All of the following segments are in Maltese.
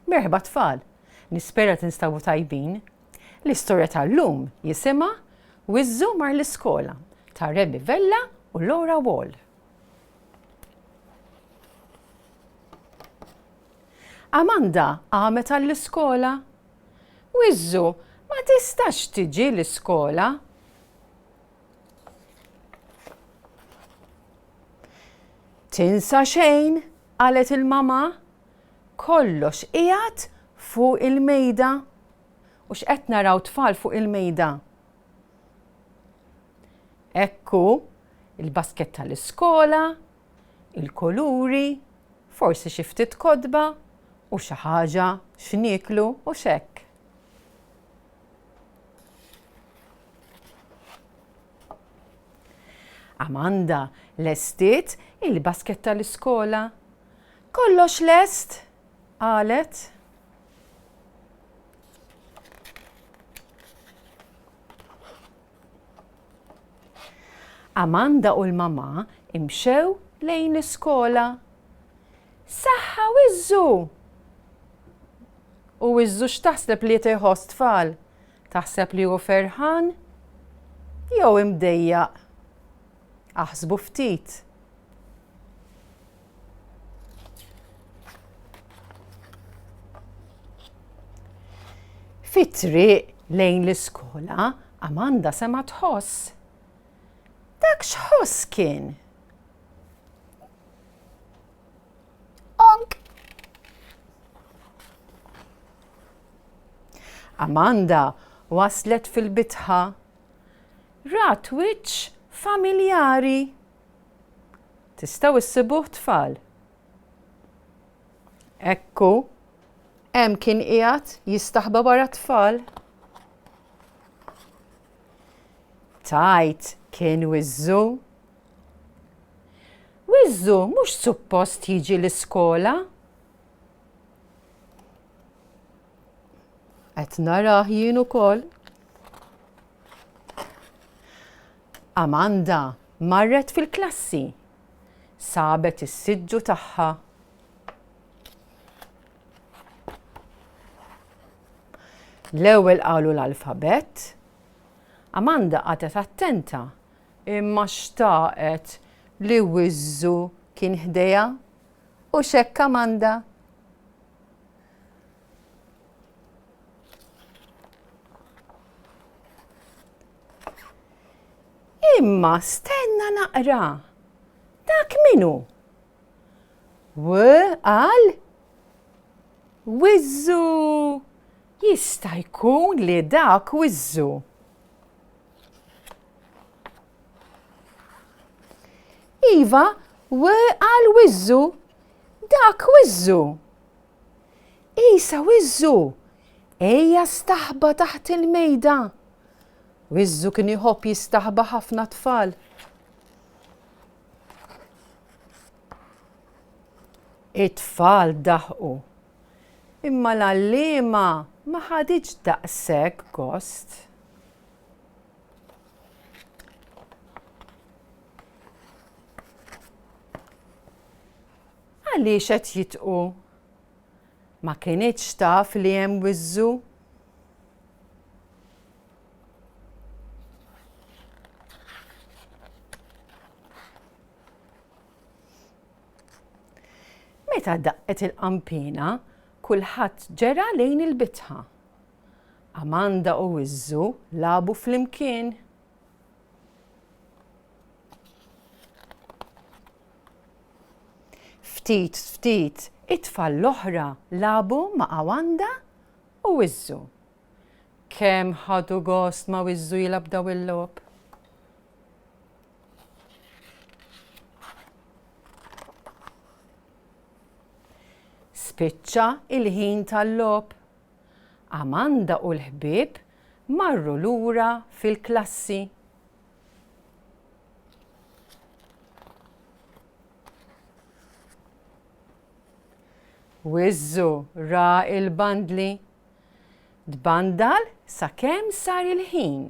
Merħba tfal! Nispera tinstabu tajbin. L-istorja tal-lum jisimha Wiżżu mar l-iskola ta' Remy Vella u Laura Wall. Amanda qamet għall-iskola. Wiżżu, ma tistax tiġi l-iskola. Tinsa xejn, qalet il-mama. Kollox qiegħed fuq il-mejda. U x'qed naraw tfal fuq il-mejda? Ekku, il-basket tal-iskola, il-kuluri, forsi xi ftit kotba u xi ħaġa x'nieklu u x'hekk. Amanda lestiet il-basket tal-iskola. Kollox lest, qalet. Amanda u l-mamà imxew lejn l-iskola. Saħħa Wiżżu! U Wiżżu x'taħseb li qed iħoss tfal? Taħseb li hu ferħan jew imdejjaq? Aħsbu ftit. Fit-triq lejn l-iskola, Amanda semgħet ħoss. Dak x'ħoss kien? Onk! Amanda waslet fil-bitħa. Rat wiċċ familjari. Tistgħu issibuh tfal? Ekku, hemm kien qiegħed jistaħba wara t-tfal. Tgħid kien Wiżżu? Wiżżu mhux suppost jiġi l-iskola. Qed narah jien ukoll. Amanda marret fil-klassi. Sabet is-siġġu tagħha. L-ewwel qalu l-alfabett. Amanda qagħdet attenta imma xtaqet li Wiżżu kien ħdejha. Hux hekk Amanda? Imma stenna naqra! Dak min hu? W għal Wiżżu! Jista' jkun li dak Wiżżu. Iva, W għal Wiżżu. Dak Wiżżu. Isa Wiżżu! Ejja staħba taħt il-mejda. Wiżżu kien iħobb jistaħba ħafna tfal. It-tfal daħqu. Imma l-għalliema ma ħaditx daqshekk gost. Għaliex qed jidqu? Ma kinitx taf li hemm wiżżu. Meta daqqet il-qanpiena, kulħadd ġera lejn il-bitħa. Amanda u Wiżżu lagħbu flimkien. Ftit ftit, it-tfal l-oħra lagħbu ma' Awanda u Wiżżu. Kemm ħadu gost ma' Wiżżu jilgħab daw il-logħob! Spiċċa il-ħin tal-logħob. Amanda u l-ħbieb marru lura fil-klassi. Wiżżu ra il-bandli. Tbandal sakemm sar il-ħin.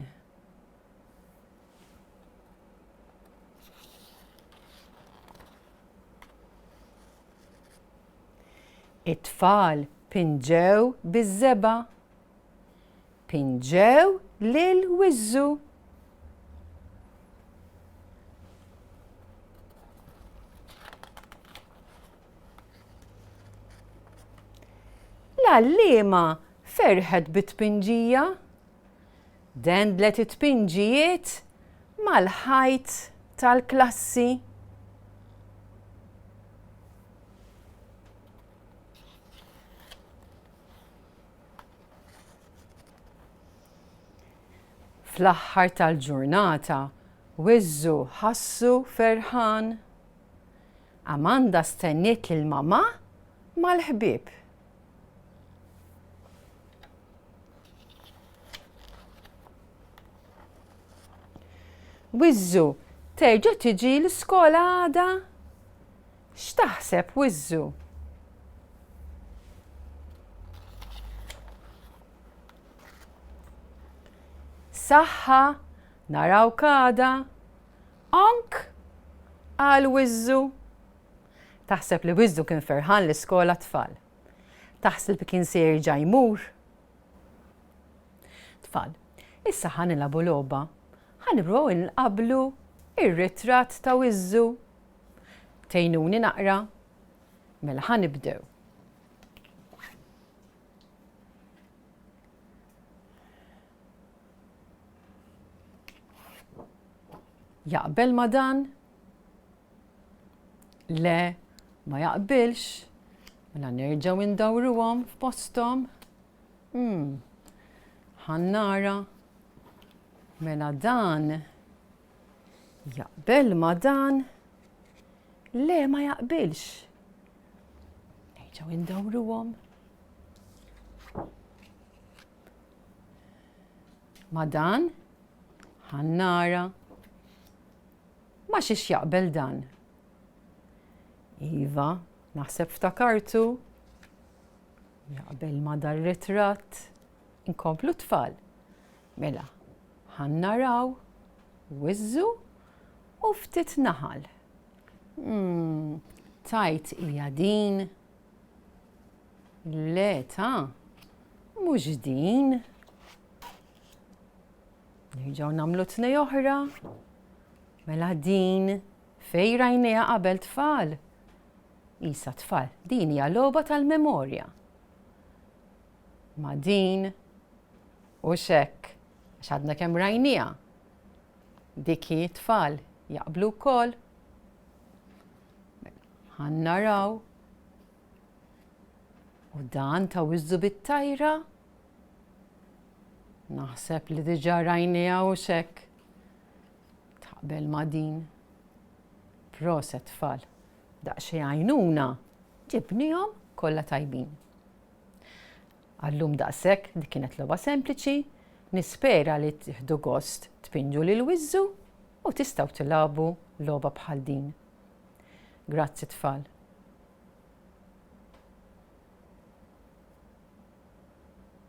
It-tfal Pinġew biż-żebgħa. Pinġew lil Wiżżu. L-għalliema ferħet bit-tpinġija. Dendlet it-tpinġijiet mal-ħajt tal-klassi. Fl-aħħar tal-ġurnata, Wiżżu ħassu ferħan. Amanda stenniet lil mamà mal-ħbieb. Wiżżu, terġa' tiġi l-iskola għada? X'taħseb Wiżżu? Saħħa, narawk għada. Onk! qal Wiżżu. Taħseb li Wiżżu kien ferħan l-iskola tfal? Taħseb li kien se jerġa' jmur? Tfal, issa ħa nilagħbu logħba. Ħa nippruvaw inqabblu r-ritratt ta' Wiżżu. Tgħinuni naqra? Mela ħa nibdew. Jaqbel ma' dan? Le, ma jaqbilx. Mela nerġgħu ndawruhom f'posthom. Hmm. Ħa nara. Mela dan jaqbel ma dan. Le ma jaqbilx. Nerġgħu ndawruhom. Ma dan, ħa nara. Ma xiex jaqbel dan? Iva, naħseb ftakartu. Jaqbel ma dar-ritratt. Inkomplu tfal. Mela, ħa naraw, wiżżu u ftit naħal. Hmm, tajt hija din. Le ta, mhux din. Nerġgħu nagħmlu tnej oħra. Mela din fej rajniha qabel tfal. Isa tfal, din hija logħba tal-memorja. Ma din u xek, għax għadna kemm rajniha. Dik hi tfal jaqblu wkoll. Mela, ħa naraw. U dan ta' wiżżu bit-tajra? Naħseb li diġà rajniha u xek. Taqbel ma' din. Proset tfal. Daqsxejn għajnuna ġibnihom kollha tajbin. Għallum daqshekk dik kienet logħba sempliċi, nispera li tieħdu gost tpinġu lil wiżżu u tistgħu tilagħbu logħba bħal din. Grazzi tfal.